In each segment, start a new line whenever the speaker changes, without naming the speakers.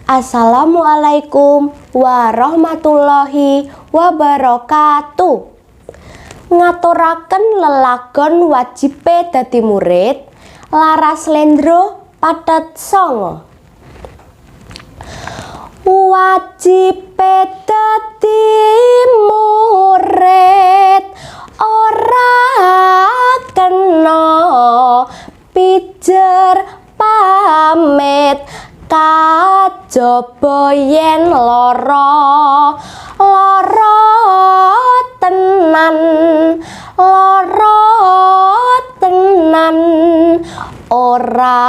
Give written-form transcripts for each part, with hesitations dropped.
Assalamualaikum warahmatullahi wabarakatuh. Ngaturaken lelagon wajibe dadi murid, laras slendro pathet sanga. Wajibe dadi murid ora kena pijer pamit, kajaba yen lara, lara tenan, lara tenan, ora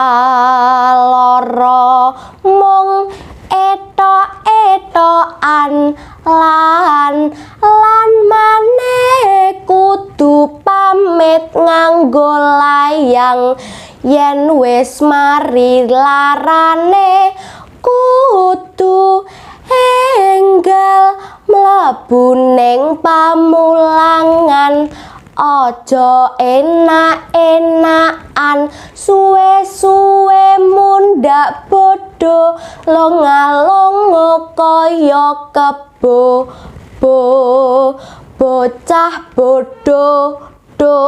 lara mung ethok-ethokan. Lan lan maneh kudu pamit nganggo layang, yen wis mari larane kudu enggal mlebu ning pamulangan. Aja enak-enakan, suwe-suwe mundhak bodho, longa-longo kaya kebo bo, bocah bodho do.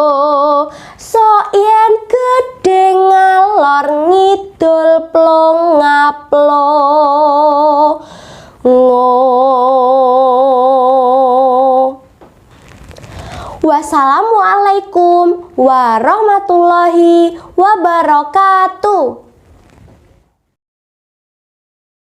Sok yen gedhe ngalor ngidul plongaplo ngo. Wassalamualaikum warahmatullahi wabarakatuh.